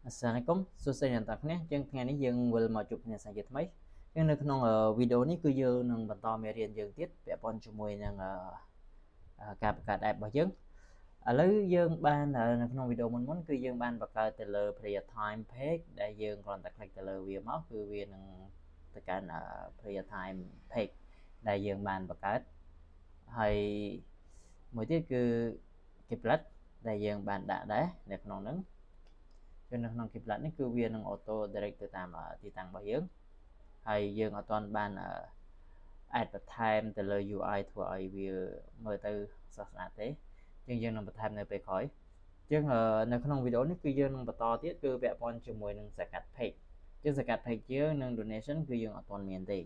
អស្សាឡាមអាឡៃគុំសួស្តីអ្នកទាំងអស់គ្នា។ជាងថ្ងៃនេះយើងវិលមកជួបគ្នាសាជាថ្មីជាងនៅក្នុងវីដេអូនេះគឺយើងនឹងបន្តមេរៀនយើងទៀតពាក់ព័ន្ធជាមួយនឹងការបង្កើត app របស់យើងឥឡូវយើងបាននៅក្នុងវីដេអូមុនមុនគឺយើងបានបង្កើតទៅលើ prayer time page ដែលយើងគ្រាន់តែ click ទៅលើវាមកគឺវានឹងទៅកាន់ prayer time page ដែលយើងបានបង្កើតហើយមួយទៀតគឺ Qiblat ដែលយើងបានដាក់ដែរនៅក្នុងហ្នឹងគឺនៅក្នុង Qiblat នេះគឺវានឹង auto direct ទៅតាមទីតាំងរបស់យើងហើយយើងអត់ទាន់បាន add បន្ថែមទៅលើ UI ធ្វើឲ្យវាមើលទៅស្រស់ស្អាតទេជាងយើងនឹងបន្ថែមនៅពេលក្រោយជាងនៅក្នុងវីដេអូនេះគឺយើងនឹងបន្តទៀតគឺពាក់ព័ន្ធជាមួយនឹង Zakat page ជាង Zakat page យើងនិង donation គឺយើងអត់ទាន់មានទេ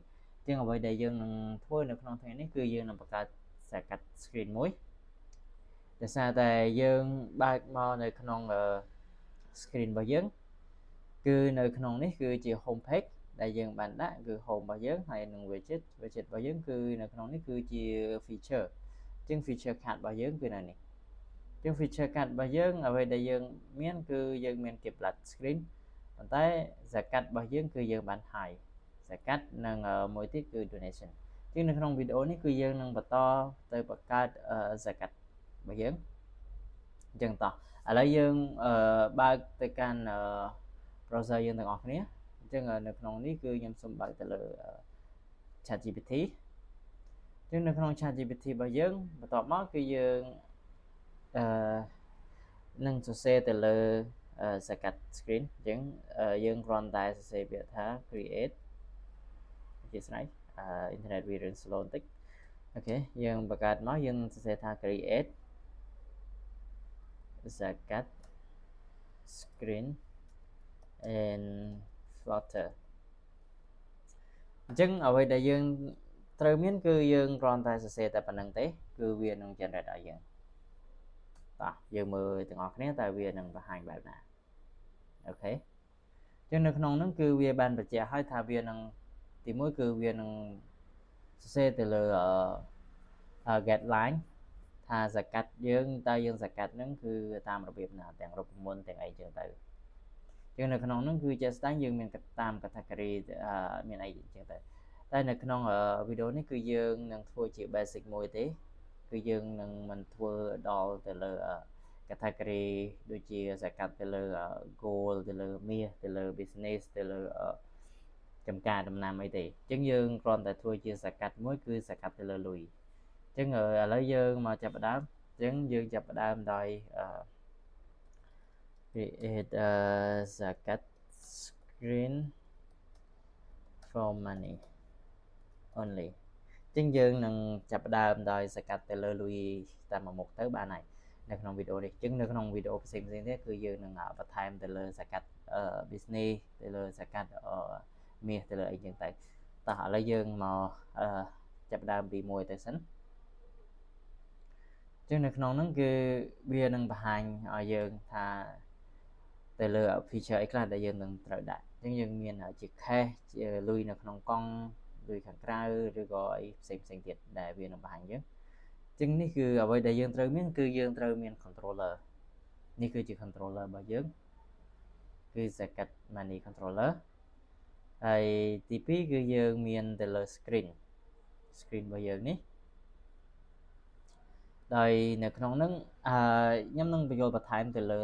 ជាងអ្វីដែលយើងនឹងធ្វើនៅក្នុងថ្ងៃនេះគឺយើងនឹងបង្កើត Zakat screen មួយដោយសារតែយើងបើកមកនៅក្នុង screen របស់យើងគឺនៅក្នុងនេះគឺជា home page ដែលយើងបានដាក់គឺ home របស់យើងហើយនឹង widget widget របស់យើងគឺនៅក្នុងនេះគឺជា feature ជាង feature card របស់យើងគឺនៅនេះជាង feature card របស់យើងអ្វីដែលយើងមានគឺយើងមាន Qiblat screen ប៉ុន្តែ zakat របស់យើងគឺយើងបាន hide zakat និងមួយទៀតគឺ donation ជាងនៅក្នុងវីដេអូនេះគឺយើងនឹងបន្តទៅបង្កើត zakat របស់យើងអញ្ចឹងតោះឥឡូវយើងបើកទៅកាន់ browser យើងទាំងអស់គ្នាអញ្ចឹងនៅក្នុងនេះគឺខ្ញុំសូមបើកទៅលើ ChatGPT អញ្ចឹងនៅក្នុង ChatGPT របស់យើងបន្ទាប់មកគឺយើងអឺនឹងសរសេរទៅលើ Zakat screen អញ្ចឹងយើងគ្រាន់តែសរសេរពាក្យថា create អធិស្ឋានអឺ internet វារឿង slow បន្តិច OK យើងបង្កើតមកយើងសរសេរថា create Zakat screen in Flutter អញ្ចឹងអ្វីដែលយើងត្រូវមានគឺយើងគ្រាន់តែសរសេរតែប៉ុណ្្នឹងទេគឺវានឹង generate ឲ្យយើងតោះយើងមើលទាំងអស់គ្នាតើវានឹងបង្ហាញបែបណា OK អញ្ចឹងនៅក្នុងហ្នឹងគឺវាបានបញ្ជាក់ឲ្យថាវានឹងទីមួយគឺវានឹងសរសេរទៅលើ guideline ថា zakat យើងតើយើង zakat ហ្នឹងគឺតាមរបៀបណាទាំងរូបមន្តទាំងអីចឹងទៅចឹងនៅក្នុងហ្នឹងគឺជាក់ស្ដែងយើងមានតាម category មានអីចឹងទៅតែនៅក្នុងវីដេអូនេះគឺយើងនឹងធ្វើជា basic មួយទេគឺយើងនឹងមិនធ្វើដល់ទៅលើ category ដូចជា zakat ទៅលើ gold ទៅលើមាសទៅលើ business ទៅលើចំការដំណាំអីទេអញ្ចឹងយើងគ្រាន់តែធ្វើជា zakat មួយគឺ zakat ទៅលើលុយអញ្ចឹងឥឡូវយើងមកចាប់ផ្ដើមអញ្ចឹងយើងចាប់ផ្ដើមដោយ create a zakat screen for money only អញ្ចឹងយើងនឹងចាប់ផ្ដើមដោយ zakat ទៅលើលុយតាមមួយមុខទៅបានហើយនៅក្នុងវីដេអូនេះអញ្ចឹងនៅក្នុងវីដេអូផ្សេងផ្សេងទៀតគឺយើងនឹងបន្ថែមទៅលើ zakat business ទៅលើ zakat មាសទៅលើអីចឹងទៅតោះឥឡូវយើងមកចាប់ផ្ដើមពីមួយទៅសិនចឹងនៅក្នុងហ្នឹងគឺវានឹងបង្ហាញឲ្យយើងថាទៅលើ feature អីខ្លះដែលយើងនឹងត្រូវដាក់អញ្ចឹងយើងមានជា cash ជាលុយនៅក្នុងកង់លុយខាងក្រៅឬក៏អីផ្សេងផ្សេងទៀតដែលវានឹងបង្ហាញយើងអញ្ចឹងនេះគឺអ្វីដែលយើងត្រូវមានគឺយើងត្រូវមាន controller នេះគឺជា controller របស់យើងគឺ Zakat Money Controller ហើយទី2គឺយើងមានទៅលើ screen screen របស់យើងនេះដោយនៅក្នុងហ្នឹងអឺខ្ញុំនឹងបញ្យល់បន្ថែមទៅលើ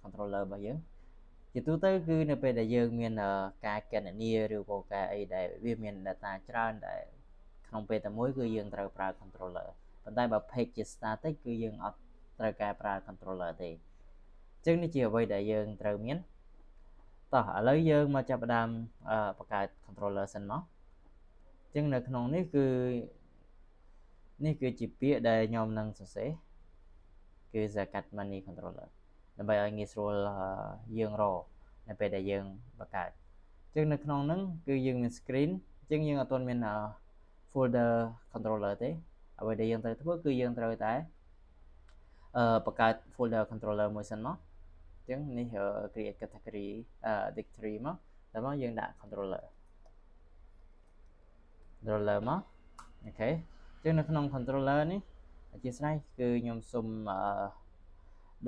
controller របស់យើងជាទូទៅគឺនៅពេលដែលយើងមានការគណនាឬក៏ការអីដែលវាមាន data ច្រើនដែលក្នុងពេលតែមួយគឺយើងត្រូវប្រើ controller ប៉ុន្តែបើ page ជា static គឺយើងអត់ត្រូវការប្រើ controller ទេអញ្ចឹងនេះជាអ្វីដែលយើងត្រូវមានតោះឥឡូវយើងមកចាប់ផ្ដើមបង្កើត controller សិនមកអញ្ចឹងនៅក្នុងនេះគឺនេះគឺជាពាក្យដែលខ្ញុំនឹងសរសេរគឺ Zakat Money Controller ដើម្បីឲ្យងាយស្រួលយើងរកនៅពេលដែលយើងបង្កើតអញ្ចឹងនៅក្នុងហ្នឹងគឺយើងមាន screen អញ្ចឹងយើងអត់ទាន់មាន folder controller ទេអ្វីដែលយើងត្រូវធ្វើគឺយើងត្រូវតែអឺបង្កើត folder controller មួយសិនមកអញ្ចឹងនេះ create category directory មកដល់មកយើងដាក់ controller controller មក OK អញ្ចឹងនៅក្នុង controller នេះអធិស្ឋានគឺខ្ញុំសុំអឺ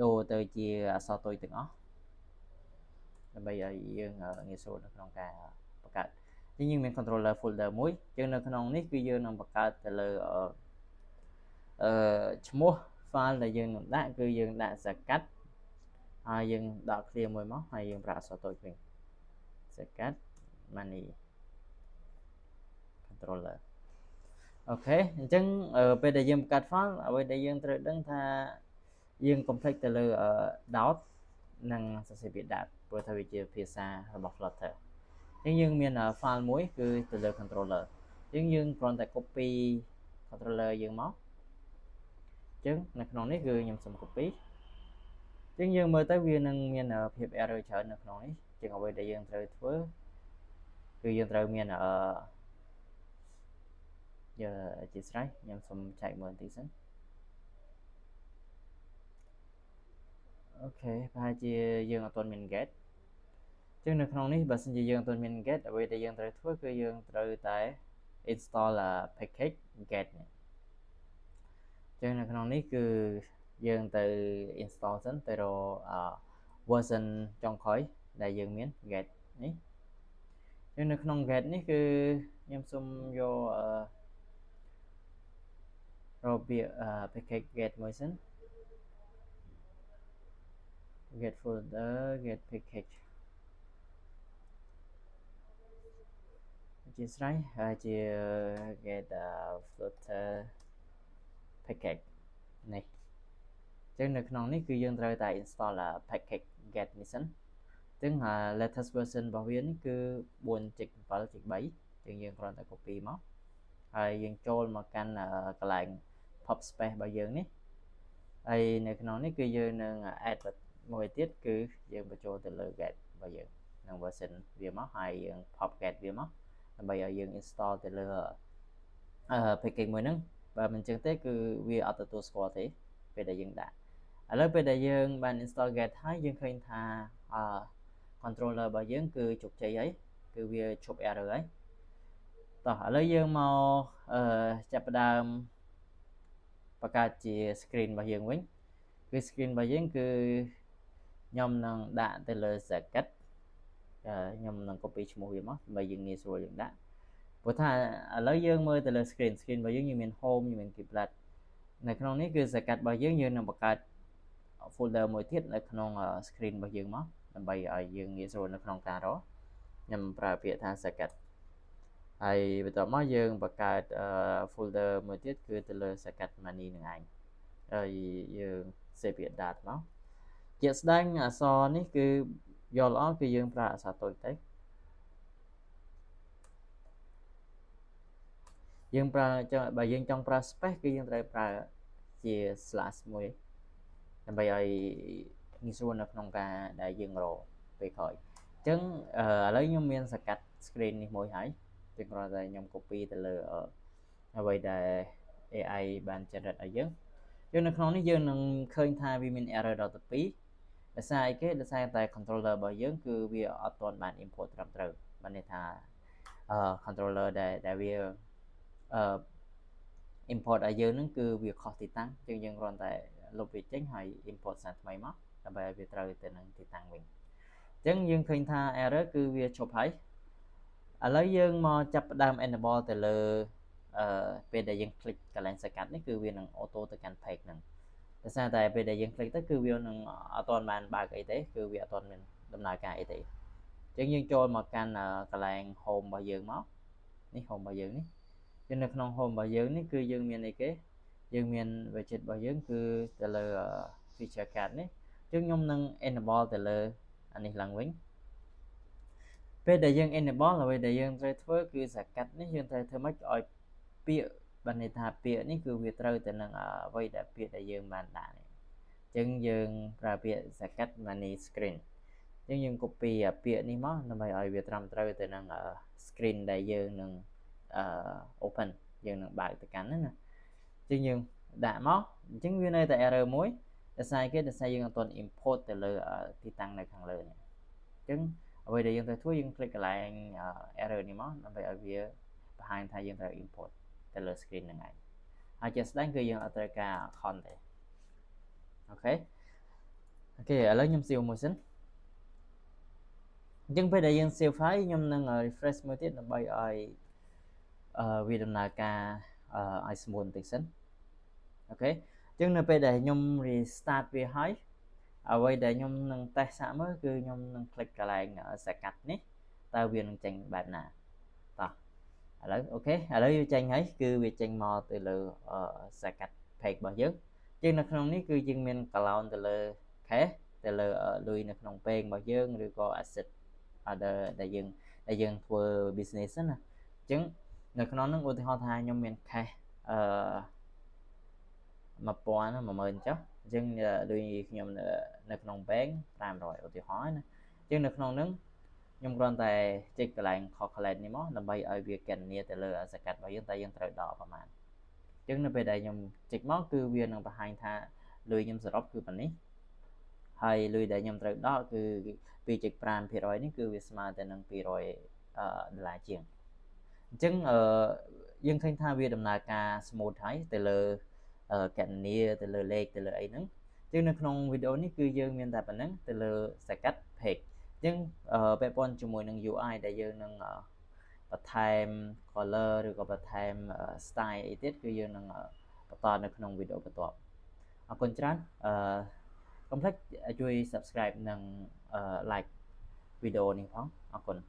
ដូរទៅជាអក្សរតូចទាំងអស់ ដើម្បីឲ្យយើងងាយស្រួលនៅក្នុងការបង្កើតអញ្ចឹងយើងមាន controller folder មួយអញ្ចឹងនៅក្នុងនេះគឺយើងនឹងបង្កើតទៅលើអឺឈ្មោះ file ដែលយើងនឹងដាក់គឺយើងដាក់ zakat ហើយយើងដាក់ clear មួយមកហើយយើងប្រើអក្សរតូចវិញ zakat money controller។ OK អញ្ចឹងពេលដែលយើងបង្កើត file អ្វីដែលយើងត្រូវដឹងថាយើង complex ទៅលើ dot និងសរសេរពាក្យ dart ព្រោះថាវាជាភាសារបស់ Flutter។ អញ្ចឹងយើងមាន file មួយគឺទៅលើ controller។ អញ្ចឹងយើងគ្រាន់តែ copy controller យើងមកអញ្ចឹងនៅក្នុងនេះគឺខ្ញុំសុំ copy។ អញ្ចឹងយើងមើលទៅវានឹងមានភាព error ច្រើននៅក្នុងនេះជាងអ្វីដែលយើងត្រូវធ្វើគឺយើងត្រូវមានអឺយើអធិស្ឋានខ្ញុំសូមចែកមើលបន្តិចសិន។ OK ប្រហែលជាយើងអត់ទាន់មាន get។ អញ្ចឹងនៅក្នុងនេះបើសិនជាយើងអត់ទាន់មាន get អ្វីដែលយើងត្រូវធ្វើគឺយើងត្រូវតែ install package get នេះ។អញ្ចឹងនៅក្នុងនេះគឺយើងទៅ install សិនទៅរក version ចុងក្រោយដែលយើងមាន get នេះ។អញ្ចឹងនៅក្នុង get នេះគឺខ្ញុំសូមយករបៀប package get មួយសិន get folder get package ជាស្រ័យហើយជា get flutter package នេះ។អញ្ចឹងនៅក្នុងនេះគឺយើងត្រូវតែ install package get នេះសិន។អញ្ចឹង latest version របស់វានេះគឺ4.7.3អញ្ចឹងយើងគ្រាន់តែ copy មកហើយយើងចូលមកកាន់កន្លែង pubspec របស់យើងនេះហើយនៅក្នុងនេះគឺយើងនឹង add មួយទៀតគឺយើងបញ្ចូលទៅលើ get របស់យើងនឹង version វាមកហើយយើង pub get វាមកដើម្បីឲ្យយើង install ទៅលើ package មួយហ្នឹងបើមិនចឹងទេគឺវាអត់ទទួលស្គាល់ទេពេលដែលយើងដាក់ឥឡូវពេលដែលយើងបាន install get ហើយយើងឃើញថា controller របស់យើងគឺជោគជ័យហើយគឺវាឈប់ error ហើយតោះឥឡូវយើងមកអឺចាប់ផ្ដើមបង្កើតជា screen របស់យើងវិញគឺ screen របស់យើងគឺខ្ញុំនឹងដាក់ទៅលើ zakat ខ្ញុំនឹង copy ឈ្មោះវាមកដើម្បីយើងងាយស្រួលយើងដាក់ព្រោះថាឥឡូវយើងមើលទៅលើ screen របស់យើងយើងមាន home យើងមាន keyblade នៅក្នុងនេះគឺ zakat របស់យើងយើងនឹងបង្កើត folder មួយទៀតនៅក្នុង screen របស់យើងមកដើម្បីឲ្យយើងងាយស្រួលនៅក្នុងការរកខ្ញុំប្រើពាក្យថា zakat ហើយបន្ទាប់មកយើងបង្កើត folder មួយទៀតគឺទៅលើ zakat money នឹងឯងហើយយើងសេពាក្យ dart មកជាក់ស្ដែងអក្សរនេះគឺយកល្អគឺយើងប្រើអក្សរតូចទៅយើងប្រើបើយើងចង់ប្រើ space គឺយើងត្រូវប្រើជា slash មួយដើម្បីឲ្យងាយស្រួលនៅក្នុងការដែលយើងរកពេលក្រោយអញ្ចឹងឥឡូវខ្ញុំមានសកាត់ screen នេះមួយហើយជាគ្រាន់តែខ្ញុំ copy ទៅលើអ្វីដែល AI បាន generate ឲ្យយើងយើងនៅក្នុងនេះយើងនឹងឃើញថាវាមាន error ដល់ទៅ2ដោយសារអីគេដោយសារតែ controller របស់យើងគឺវាអត់ទាន់បាន import ត្រឹមត្រូវបានន័យថា controller ដែលវាអឺ import ឲ្យយើងហ្នឹងគឺវាខុសទីតាំងជាងយើងគ្រាន់តែលុបវាចេញហើយ import សារថ្មីមកដើម្បីឲ្យវាត្រូវទៅនឹងទីតាំងវិញអញ្ចឹងយើងឃើញថា error គឺវាឈប់ហើយឥឡូវយើងមកចាប់ផ្ដើម enable ទៅលើអឺពេលដែលយើង click កន្លែង zakat នេះគឺវានឹង auto ទៅកាន់ page ហ្នឹងដោយសារតែពេលដែលយើង click ទៅគឺវានឹងអត់ទាន់បានបើកអីទេគឺវាអត់ទាន់មានដំណើរការអីទេអញ្ចឹងយើងចូលមកកាន់កន្លែង home របស់យើងមកនេះ home របស់យើងនេះគឺនៅក្នុង home របស់យើងនេះគឺយើងមានអីគេយើងមាន widget របស់យើងគឺទៅលើ feature card នេះអញ្ចឹងខ្ញុំនឹង enable ទៅលើអានេះឡើងវិញពេលដែលយើង enable អ្វីដែលយើងត្រូវធ្វើគឺ zakat នេះយើងត្រូវធ្វើម៉េចឲ្យពាក្យបានន័យថាពាក្យនេះគឺវាត្រូវទៅនឹងអ្វីដែលពាក្យដែលយើងបានដាក់នេះអញ្ចឹងយើងប្រើពាក្យ zakat money screen អញ្ចឹងយើង copy ពាក្យនេះមកដើម្បីឲ្យវាត្រឹមត្រូវទៅនឹង screen ដែលយើងនឹង open យើងនឹងបើកទៅកាន់ណាអញ្ចឹងយើងដាក់មកអញ្ចឹងវានៅតែ error មួយដោយសារគេដោយសារយើងអត់ទាន់ import ទៅលើទីតាំងនៅខាងលើនេះអញ្ចឹងអ្វីដែលយើងត្រូវធ្វើយើង click កន្លែង error នេះមកដើម្បីឲ្យវាបង្ហាញថាយើងត្រូវ import ទៅលើ screen ហ្នឹងឯងហើយជាក់ស្ដែងគឺយើងអត់ត្រូវការ account ទេOK OK ឥឡូវខ្ញុំ save មួយសិន។ អញ្ចឹងពេលដែលយើង save ហើយខ្ញុំនឹង refresh មួយទៀតដើម្បីឲ្យអឺវាដំណើរការឲ្យ smooth បន្តិចសិន OK អញ្ចឹងនៅពេលដែលខ្ញុំ restart វាហើយអ្វីដែលខ្ញុំនឹងតេស្តសាកមើលគឺខ្ញុំនឹង click កន្លែង zakat នេះតើវានឹងចេញបែបណាតោះឥឡូវ OK ឥឡូវវាចេញហើយគឺវាចេញមកទៅលើ zakat page របស់យើងជាងនៅក្នុងនេះគឺយើងមាន column ទៅលើ cash ទៅលើលុយនៅក្នុង bank របស់យើងឬក៏ asset other ដែលយើងធ្វើ business ណាអញ្ចឹងនៅក្នុងហ្នឹងឧទាហរណ៍ថាខ្ញុំមាន cash 1000 10000ចុះអញ្ចឹងលុយខ្ញុំនៅក្នុង bank 500ឧទាហរណ៍ណាអញ្ចឹងនៅក្នុងហ្នឹងខ្ញុំគ្រាន់តែចុចកន្លែង calculate នេះមកដើម្បីឲ្យវាគណនាទៅលើ zakat របស់យើងតើយើងត្រូវដកប្រមាណអញ្ចឹងនៅពេលដែលខ្ញុំចុចមកគឺវានឹងបង្ហាញថាលុយខ្ញុំសរុបគឺប៉ុណ្នេះហើយលុយដែលខ្ញុំត្រូវដកគឺ2.5%នេះគឺវាស្មើទៅនឹង200ដុល្លារជាងអញ្ចឹងអឺយើងឃើញថាវាដំណើរការ smooth ហើយទៅលើគណនាទៅលើលេខទៅលើអីហ្នឹងអញ្ចឹងនៅក្នុងវីដេអូនេះគឺយើងមានតែប៉ុណ្ណឹងទៅលើ zakat page អញ្ចឹងពាក់ព័ន្ធជាមួយនឹង UI ដែលយើងនឹងបន្ថែម color ឬក៏បន្ថែម style អីទៀតគឺយើងនឹងបន្តនៅក្នុងវីដេអូបន្ទាប់អរគុណច្រើនអឺកុំភ្លេចជួយ subscribe និង like វីដេអូនេះផងអរគុណ។